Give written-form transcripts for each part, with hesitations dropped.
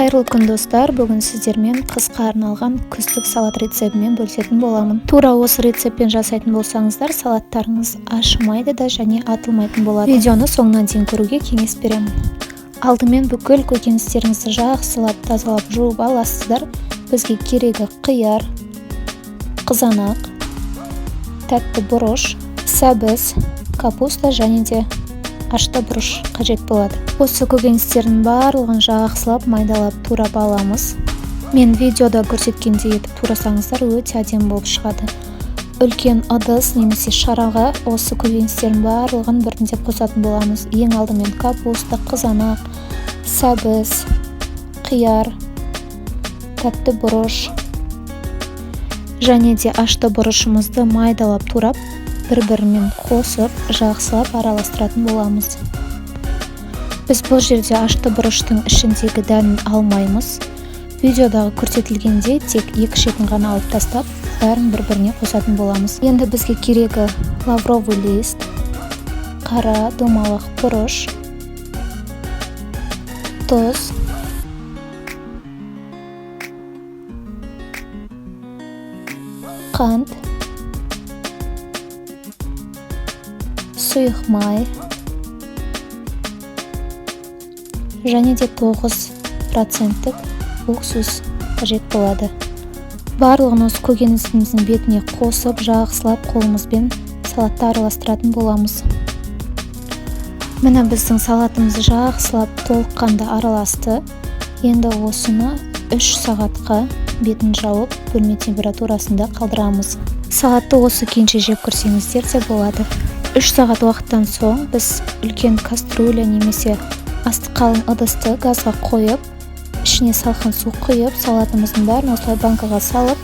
Қайырлы күн, достар! Бүгін сіздермен қысқа арналған күздік салат рецептімен бөлісетін боламын. Тура осы рецептпен жасайтын болсаңыздар, салаттарыңыз ашымайды да және атылмайтын болады. Видеоны соңына дейін көруге кеңес беремін. Алдымен бүкіл көкөністеріңізді жақсылап тазалап, жуып аласыздар. Бізге керегі қияр, қызанақ, тәтті бұрыш, сәбіз, капуста және де ашты бұрыш қажет болады. Осы көкөністердің барлығын жақсылап майдалап турап аламыз. Мен видеода көрсеткендей етіп турасаңыздар, өте әдемі болып шығады. Үлкен ыдыс немесе шараға осы көкөністердің барлығын біртіндеп қосатын боламыз. Ең алдымен капуста, қызанақ, сәбіз, қияр, тәтті бұрыш және де ашты бұрышымызды майдалап турап, бір-бірімен қосып, жақсылап араластыратын боламыз. Біз бұл жерде ашты бұрыштың ішіндегі дәнін алмаймыз. Видеодағы көрсетілгендей, тек екі шетін ғана алып тастап, бәрін бір-біріне қосатын боламыз. Енді бізге керегі лавровый лист, қара домалақ бұрыш, тұз, қант, сұйық май және де 9 проценттік уксус қажет болады. Барлығын осы көкөнісіміздің бетіне қосып, жақсылап қолымызбен салатты араластыратын боламыз. Міне, біздің салатымыз жақсылап толыққанды араласты. Енді осыны 3 сағатқа бетін жауып, бөлме температурасында қалдырамыз. Салатты осы күйінше жеп көрсеңіздер де болады. 3 сағат уақыттан соң біз үлкен кастрюля немесе асты қалың ыдысты газға қойып, ішіне салқын су құйып, салатымыздың бәрін осылай банкаға салып,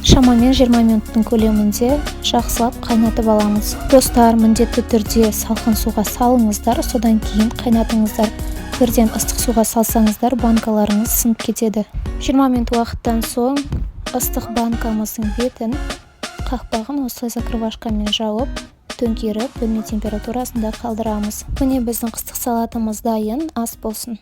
шамамен 20 минуттың көлемінде жақсылап қайнатып аламыз. Достар, міндетті түрде салқын суға салыңыздар, содан кейін қайнатыңыздар. Бірден ыстық суға салсаңыздар, банкаларыңыз сынып кетеді. 20 минут уақыттан соң ыстық банкамыздың бетін, қақпағын осылай закрывашкамен жауып, төңкеріп, бөлме температурасында қалдырамыз. Міне, біздің қыстық салатымыз дайын. Ас болсын!